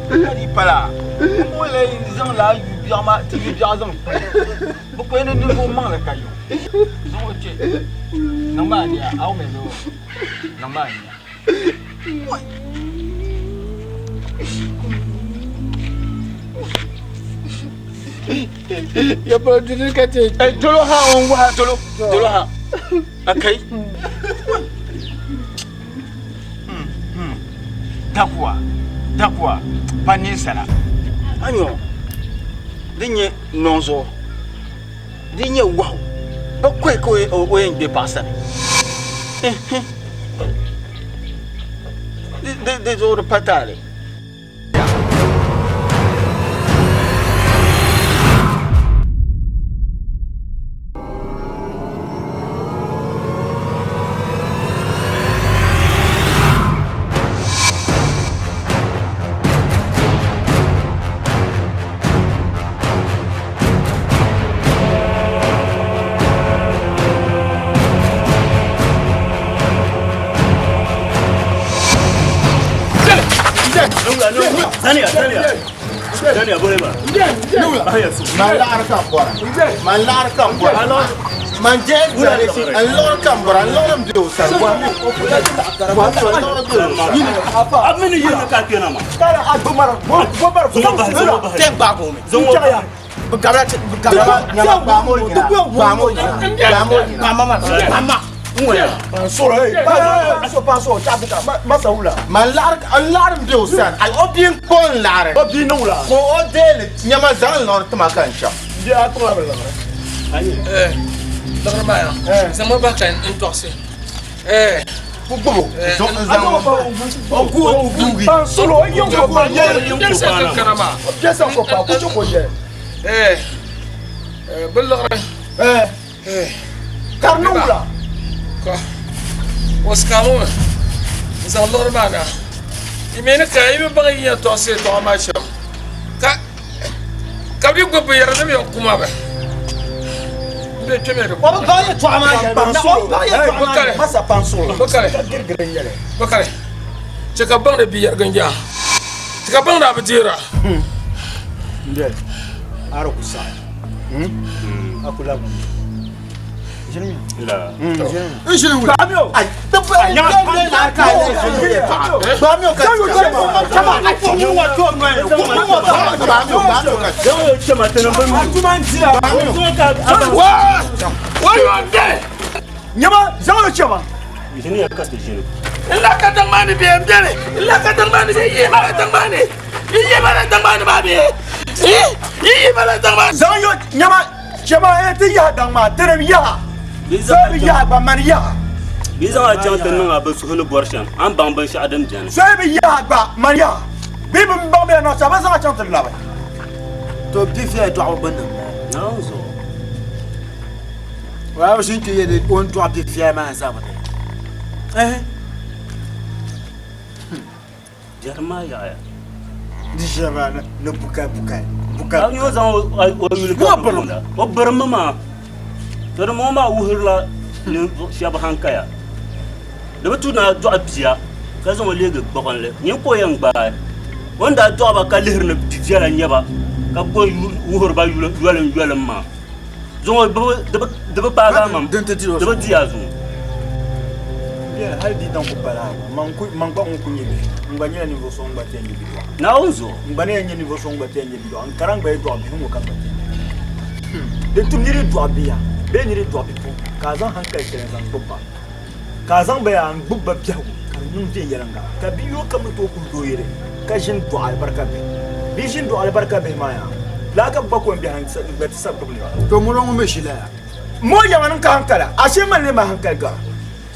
Ka di pala n mo la zaŋ laa yu biɛɣu maa ti yu biɛɣu zaŋ kpali. Bɛ kɔya ni ninvuɣ maŋli ka yo. Zaŋ o kpe. Niŋ ma aniya, a wum ni o. Niŋ ma aniya. Ya pala duli ka te. Dolo ha on waha dolo dolo ha. Akai. Dakuwa dakuwa pa ninsala. Anyo din nyɛ nɔŋ zuɣu din nyɛ wahu ba kɔhi ka o yɛn gbe paɣa sani. Di zuɣu di pa taali. Man laɣiri ka n bɔra man laɣiri ka n bɔra man jɛ n liɣiri ka n bɔra n liɣiri n bɛ o sani Man laɣiri n laɣiri n bɛ o sani o bia n kpuɣi n laɣiri o bia niŋ la ka o deeli nyɛma zaŋ n liɣiri tima ka n chaŋ. Liɣiri maa yaa zaŋmi bahi ka n tɔɣisi. Bɛ liɣiri o sikaami mi n zaŋ liɣiri maa na yi mi ni ka yi bi baŋ yi yɛn tɔɣisi yɛltɔɣa maa shɛm ka Ka bɛ gbubi binyɛra ni bɛ yɛn kuma ba. N bɛ kpɛmɛ di Bukari, chɛ ka baŋdi bi yɛrigi n jaa. Chɛ ka baŋdi a bi deera. A di ku saɣi, a ku labi. N la ka tiŋ maa ni bɛ n beni n la ka tiŋ maa ni bɛ yi ma la tiŋ maa ni yi yi ma la tiŋ maa ni maa bɛ yi yi ma la tiŋ maa ni. Zaŋ yo nyama Chɛma e ti yaha daŋ maa tinim yaha So bi yaha gba mani yaha. Bɛ zaŋ a chaŋ ti niŋ a bɛ suhu ni bɔri shɛm, a ni baŋ binshɛɣu din beni. So bi yaha gba mani yaha. Bɛ bi baŋ bɛ niŋ shɛm, bɛ zaŋ a chaŋ ti labi. To bi viɛla dɔɣibu gbunni m-bala. Naawuni zuɣu. O daa bi ʒini ti yɛli o ni dɔɣi bi viɛla maa zabiri. Ɛhɛ. Biɛrim maa yaɣiya. Di ʒiya maa ni bukai bukai bukai. A ni zaŋ o yuli ka bi boonda o birimmi maa to di ŋɔ maa wuhirila ninvuɣ shɛba hankaya di bi tu ni a dɔɣi bia ka zaŋ o leegi gbuɣinli nyini ka o yɛn gbaai o ni daa dɔɣi ba ka lihiri ni bi viɛla n-nyɛ ba ka bɛ wuhiri ba yolim yolim maa Zuŋɔ di bi paagi a mam, di bi di a zuŋɔ. Biɛla hali di daŋ ku pala a gba man gba ŋun ku nyɛ bihi n gba nyɛla ninvuɣu so ŋun gba ti yɛn nyɛ bidɔɣu. Naawuni zuɣu. N gba ni yɛn nyɛ ninvuɣu so ŋun gba ti yɛn nyɛ bidɔɣu n kara n gba yi dɔɣi bihi ŋɔ ka n gba ti yɛn nyɛ bihi. Din tum niri dɔɣi bia bee niri dɔɣi bipuɣiŋga ka a zaŋ hankali shɛli n zaŋ gbubi ba ka a zaŋ ba yaa n gbubi ba biɛhigu ka di niŋ viɛnyɛliŋga ka bia yino kam ni tooi kuli doo yili ka ʒini dɔɣi alibarika bihi. Bia ʒini dɔɣi alibarika bihi maa yaa laa ka bɛ gba ko m-biɛhi n-gba ti sabi gbubi li maa. To mɔri ŋɔ mi ʒi lala. Mo yɛma niŋ ka hankali, ashee mali lee mali hankali gara.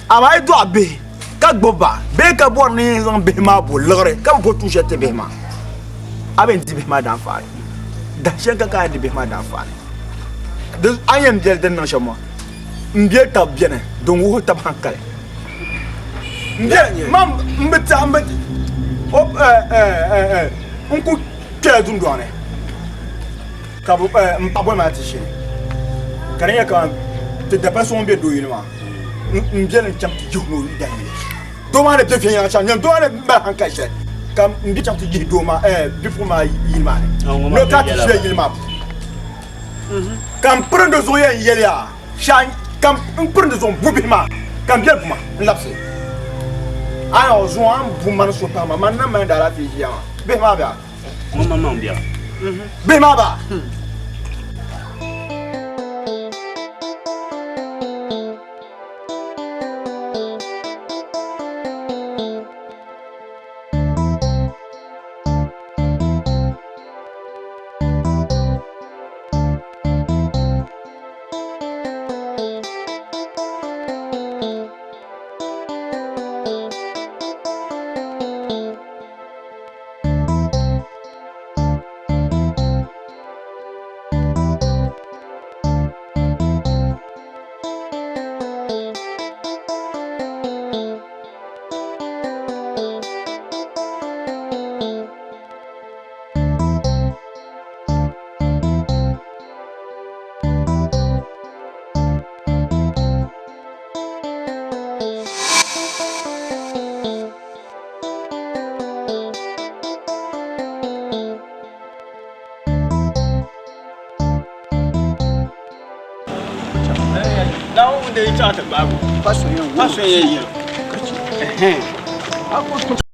Amaa yi dɔɣi bihi ka gbubi ba bee ka bɔri ni yi zaŋ bihi maa bo liɣiri ka bi bo tuun shɛli ti bihi maa, a bɛn di bihi maa daanfaani. Dahin shɛli ka ka a yɛn di bihi maa daanfaani. Di a ni yɛn beli din niŋ shɛm maa. M biɛli tab beni din wuhi tab hankali. M biɛli man m bi tiɛhi m bi o n ku kpɛla dundɔŋ ni. Ka bɛ m paɣa boli ma ti ʒini ka di nyɛ kaman ti dapali so ŋun be doo yili maa m beli n chaŋ ti yihi o ni o dan yili doo maa ni be viɛnyɛliŋga chaŋ nyam doo maa ni mali hankali shɛli ka m bi chaŋ ti yihi doo maa bipuɣin maa yili maa ni ni o kana ti ʒila yili maa puuni ka m pirin di zuɣu yɛn yɛli ya shɛhi ka m pirin di zuɣu m bu bihi maa ka m beli bu ma n labisi a ni o zuɣu a ni bu ma ni so pahi ma man na mali daalaafee ʒiya maa bihi maa bɛ a Ŋun maŋmaŋ bia. Bihi maa ba. Naawuni deei chaŋ ti gbaagi o, pa so yɛn yɛl o.